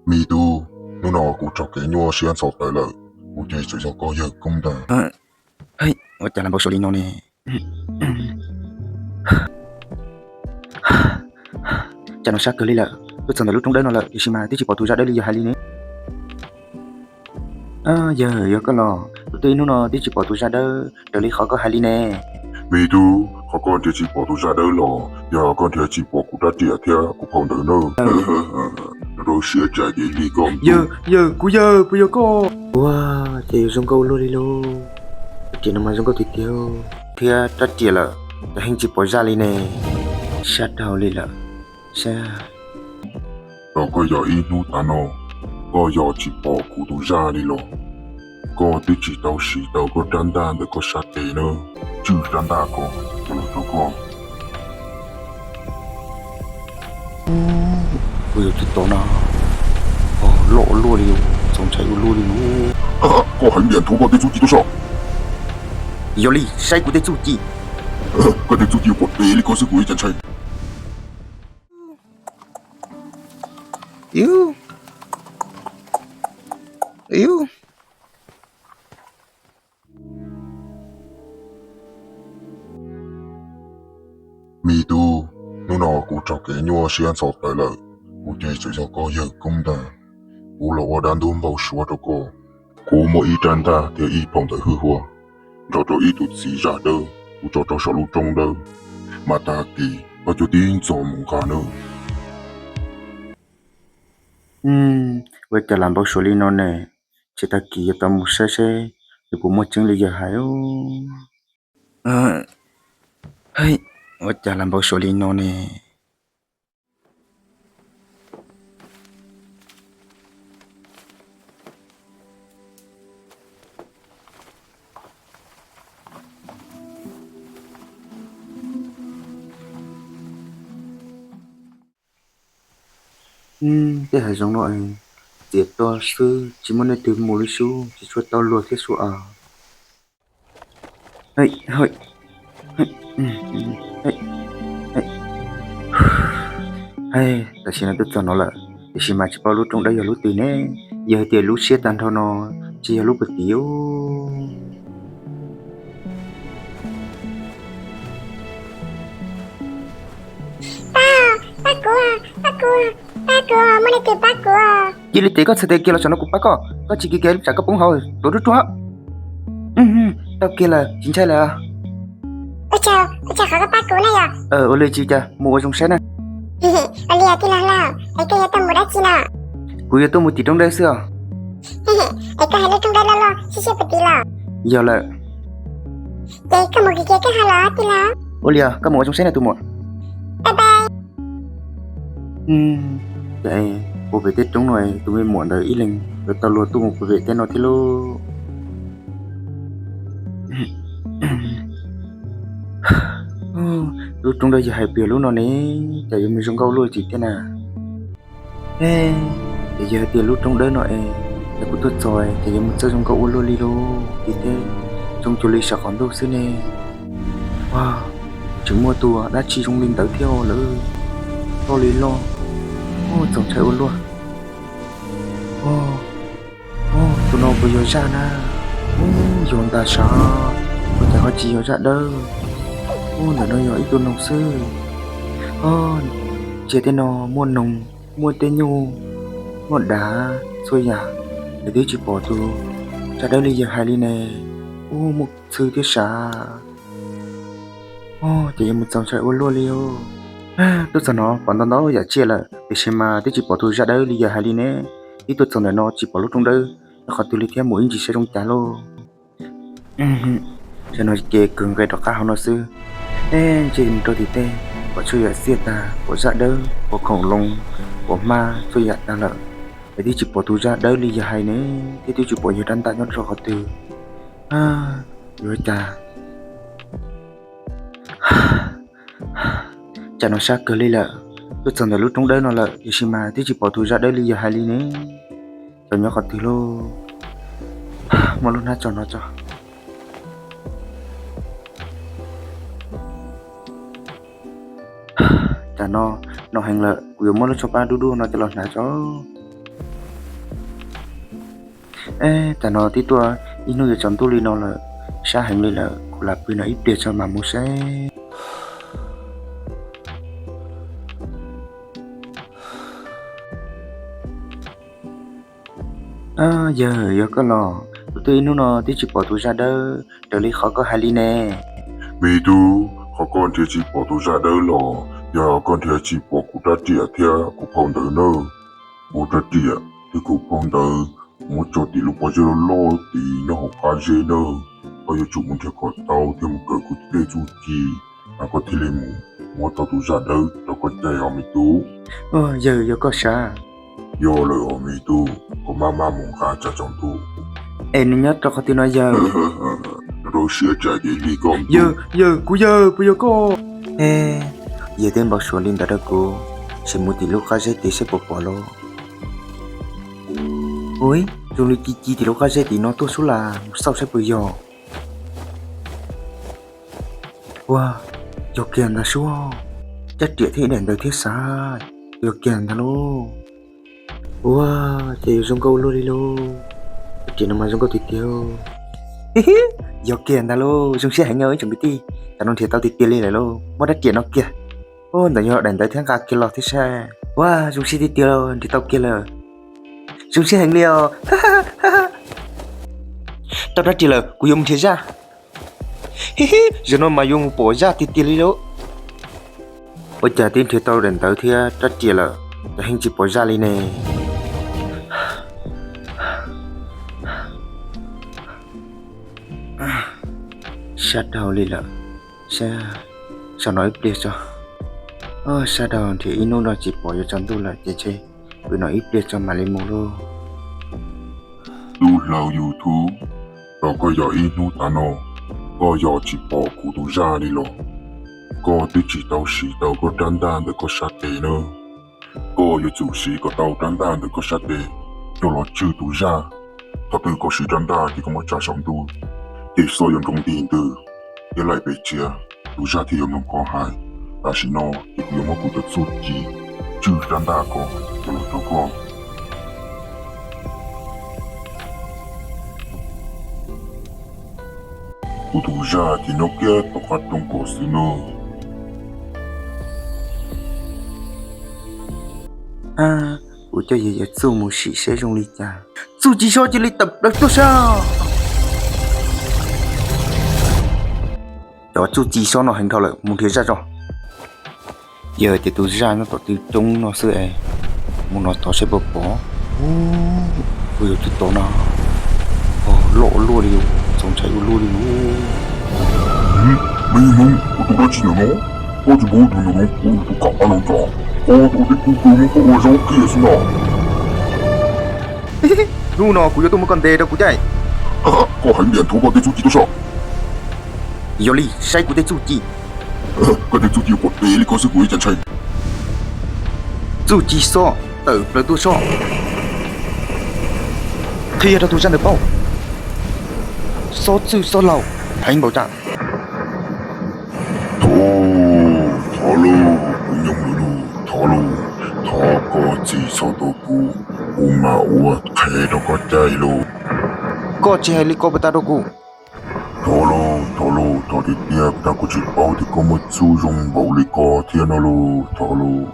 Me tub, hnub no kuv raug kev nyuaj siab ntxhov tawv lawm, kuv ces txawm yog koj yawg koob ntag. Ua cas lam npau suav li no ne? Cas no sab kawg li lawm, tuaj txog ntawm lub roob dawb no lawm tiam sis mas twb tsis pom tus zaj dawb li yawg hais li ne. Yawg, yog koj los, tus twb ib hnub no twb tsis pom tus zaj dawb raws li qhov koj hais li ne. Me tub, qhov koj nrhiav tsis pom tus zaj dawb los yog koj nrhiav tsis pom kuv rab riam thiab kuv phau ntawv na. Rau siab cas ces li koj. Yawg, yawg, kuv yawg, puas yog koj? Ua, ces yuav zoo nkauj ua luaj li lauj. Rab riam no mas zoo nkauj tiag tiag thiab rab riam lawm, cas heej tsis pom zaj li ne. Sab dhau li lawm. Sab. Tau koj yog ib hnub tas no, koj yog tsis pom kuv tus zaj li los, koj twb tsis tau siv tau koj rab ntaj ntawm koj sab tes na. Tswj rab ntaj ko los rau koj. Kuv yuav tsum tau no, loj ua luaj li, txaus ntshai ua luaj li. Koj hais tias nthuav koj tej txuj ci tuaj saib. Yog li, saib kuv tej txuj ci. Koj tej txuj ci pom tes li koj xwb kuv ib cas ntshai. Me tub, hnub no kuv raug kev nyuaj siab ntxhov tawv lawm, kuv ces txawm yog koj yawg koob ntag. Kuv los ua dab ntub npau suav rau koj. Kuv muaj ib rab ntaj thiab ib phau ntawv hwj huaj nrog rau ib tug txiv zaj dawb kuv tso rau saum lub roob dawb, mas tag kis koj coj tib ntxov mus nqa nawb. Ua cas lam npau suav li no ne, ces tag kis yuav tau mus saib seb nws puas muaj tseeb li yawg hais. Ua cas lam npau suav li no ne. Tej hav zoov no txias to xwb, tsis muaj leej twg mus li sub, tsis tshua tau luag thiab sub as. Tam sim no twb txog no lawm, tiam sis mas tsis paub lub roob dawb yog lub twg ne. Yog hais tias lub siab tag nrho no tsis yog lub puag tim. Pab, pab kuv, pab kuv, pab kuv, muaj leej twg pab kuv? Cia li tes koj txhais tes kiag los saum no kuv pab koj, koj tsis kiag kiag tsam koj poob hauv tuav ruaj ruaj. Tau kiag lawm, tsis ntshai lawm. Ua cas qhov koj pab kuv na yom? Ua li tsis cas, mus ua zoo saib na. Ua li tij laug Lauj, es koj yuav tuaj mus dab tsi no? Kuv yuav tuaj mus tim roob dawb xwb os. Es koj hais lub roob dawb loj loj siab siab puag tim los? Yog lawm. Ces koj mus kiag kiag koj ho los tij laug. Ua li os, koj mus ua zoo saib na tus muam. Bye bye. Ces puag pem tej roob no tus me muam ntawd ib leeg yuav tau luag tuaj mus puag pem tej no thiab lauj. Lub roob dawb yog hais puas yog lub no ne, cas yuav mus zoo nkauj luaj li thiab na. Ces yog hais tias lub roob dawb no es, ces kuv tuaj txog ces yuav mus txawj zoo nkauj ua luaj li lauj, ces thiab zoo cuag li saum qaum ntuj xwb ne. Ua, tseem muaj tus dab tsi zoo li ntawd thiab lawm, loj li loj, txaus ntshai ua luaj. Tus no puas yog zaj na? Ub, yog ntag sav, ua cas ho tsis yog zaj dawb? Ub, ntawm no yog ib tug noog xwb. Tsiaj tej no muaj noog, muaj tej nyuj, muaj dav txhua yam, es twb tsis pom tus zaj dawb li yawg hais li ne. Ub, muaj txhw thiab sav. Ces yuav mus txaus ntshai ua luaj li os. Tuaj txog no pom ntau ntau yam tsiaj lawm tiam sis mas twb tsis pom tus zaj dawb li yawg hais li ne. Twb tuaj txog ntawm no tsis pom lub roob dawb qhov twg li thiab, mus ib ntsis saib zoo cas lauj. Tam no ces kawg nqe rov qab hauv no xwb. Eb, ntsia mus rau tim tej, pom txhua yam tsiaj tag, pom zaj dawb, pom khoom loo, pom hmab, txhua yam tag lawm. Es twb tsis pom tus zaj dawb li yawg hais ne, thiab twb tsis pom yawg rab ntaj nyob rau qhov twg. Yuav cas? Cas no sab kawg li lawm, tuaj txog ntawm lub roob dawb no lawm tiam sis mas twb tsis pom tus zaj dawb li yawg hais li ne. Tau nyob qhov twg lauj? Muab lub hnab tso no tso. Cas no, no heev lawm, kuv yuav muab lub tsho pab dub dub no coj los hnav tso. Eb, tam no twb tuaj ib hnub yuav tsaus ntuj li no lawm, sab heev li lawm, kuv lam pw no ib pliag tso mam mus seb. Yawg, yog koj los? Kuv twb ib hnub no twb tsis pom tus zaj dawb raws li qhov koj hais li ne. Me tub, qhov koj nrhiav tsis pom tus zaj dawb los yog koj nrhiav tsis pom kuv rab riam thiab kuv phau ntawv na. Kuv rab riam thiab kuv phau ntawv muab tso tim lub pob zeb loj loj tid nyob hauv qab zeb na. Koj yuav tsum mus nrhiav kom tau thiab mus kawm kuv tej txuj ci, mas koj thiaj li mus muab tau tus zaj dawb rau koj caij os me tub. Yawg, yog koj sav? Yog lawm os me tub, koj maj maj mus nqa tsam tsaus ntuj. Es nws nyob rau qhov twg no yawg? Rau siab tsam ces li koj. Yawg, yawg, kuv yawg, puas yog koj? Yawg twb npau suav li ntawd rau kuv, sim mus tim lub qab zeb tid seb puas pom lauj. Ui, zoo li ci ci tim lub qab zeb tim no tuaj sub las, mus xauj saib puas yog. Ua, yog kiag ntag sub, rab riam thiab daim ntawv thiab xav, yog kiag ntag lauj. Ua, ces yuav zoo nkauj ua luaj li lauj. Rab riam no mas zoo nkauj tiag tiag. Yog kiag ntag lauj, zoo siab heev os ib tsoom kwv tij, tam no nrhiav tau tiag tiag li lawm lauj, muab rab riam no kiag. Ua, ntawm yog daim ntawv thiab nqa kiag los thiab saib. Ua, zoo siab tiag tiag, nrhiav tau kiag lawm. Zoo siab heev li os. Tau rab riam lawm, kuv yuav mus nrhiav zaj. Zaum no mas yuav mus pom zaj tiag tiag li lauj. Ua cas twb nrhiav tau daim ntawv thiab rab riam lawm, cas heev tsis pom zaj li ne? Sab dhau li lawm, sab, sab no ib pliag tso. Sab dhau, nrhiav ib hnub no tsis pom yuav tsaus ntuj lawm ces ntshe pw no ib pliag tso mam li mus lauj. Tub hlau YouTube, rau koj yog ib hnub tav no, koj yog tsis pom kuv tus zaj li los? Koj twb tsis tau siv tau koj rab ntaj ntawm koj sab tes na. Koj yuav tsum siv kom tau rab ntaj ntawm koj sab tes coj los tswj tus zaj. Thaum twg koj siv rab ntaj ces koj muab tsa saum ntuj, ces xob yuav nroo nti ntws thiab laim pes tshiab, tus zaj thiaj yuav mloog koj hais. Tam sim no ces kuv yuav muab kuv cov txuj ci tswj rab ntaj ko coj los rau koj. Kuv tus zaj ces nyob kiag tom qab rooj ko xwb nawb. Kuv coj yawg yawg txuj mus sim seb zoo li cas. Txuj ci xob cia li tawm plaws tuaj sab. Cov txuj ci xob no heev dhau lawm, mus nrhiav zaj tso. Yog tias tus zaj nyob tom tw roob no xwb es, mus no tod seb puas pom. Ua, yog tus tod no, loj ua luaj li, txaus ntshai ua luaj li. Me hmoob, koj tus dab tsi ntawm no? Koj tsis npau tus ntawm no, kuv tus kam qab no tso, koj tus tej tub kawg muab koj ua zaub kiag xwb no. Hnub no kuv yuav tuaj muab koj ntes rau kuv caij. Koj heev tiag, nthuav koj tej txuj ci tuaj soj. Yog li saib kuv tej txuj ci. Koj tej txuj ci pom tes li koj xwb kuv ib cas ntshai. Txuj ci xob tawm plaws tuaj soj. Qhia rau tus zaj ntawd paub. Xob txwj xob laug, heev npaum cas. Thov, thov lauj, kuv nyob lwm lub, thov lauj, thov koj txim txhob tua kuv, kuv mam ua qhev rau koj caij lauj. Koj tsis hais li ko puas tau rau kuv? Thov lauj, thov lauj, thov tiag tiag, puas tau kuv tsis paub tias koj muaj txuj zoo npaum li ko thiab no lauj, thov lauj.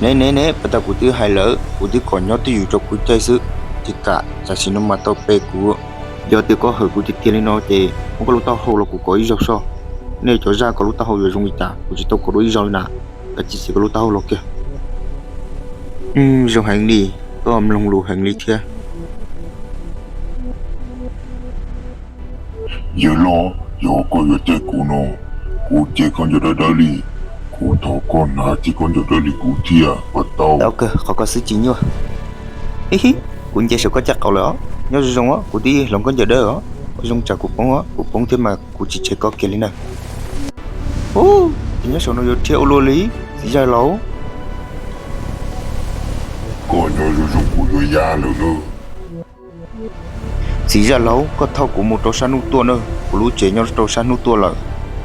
Ne ne ne, puas tau kuv twb hais lawm, kuv twb kom nyob twj ywm rau kuv caij xwb, tsis kam, tam sim no mas tau pe kuv. Yog tias koj hawm kuv tiag tiag li no ces muab koj lub taub hau los kuv kov ib zaug soj. Nej cov zaj kov lub taub hau yuav zoo li cas, kuv tsis tau kov dua ib zaug li na. Kav tsij txiav koj lub taub hau los kiag. Zoo heev li, koj mloog lus heev li thiab. Yawg loj, yog koj yuav caij kuv no, kuv cem koj ncauj dawb dawb li, kuv thov koj hnav ceg koj ncauj dawb li kuv thiab puas tau? Tau kawg, qhov ko xwb tsis nyuaj. Hib hib, kuv nce saum koj caj qaum lawm os, nyob zoo zoo os, kuv twb hloov koj ncauj dawb os, zoo tsam kuv poob os, kuv poob thiab mas kuv tsis tseg koj kiag li na. Ub, ces nyob saum no yuav rhiab ua luaj li, txiv zaj laus. Koj nyob zoo zoo kuv yuav ya lawm na. Txiv zaj laus, koj thauj kuv mus rau sab hnub tuaj na, kuv lub tsev nyob rau sab hnub tuaj lawm,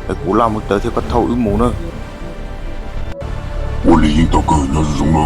es kuv laj mus tawm thiab koj thauj wb mus na. Ua li yeej tau kawg, nyob zoo zoo na.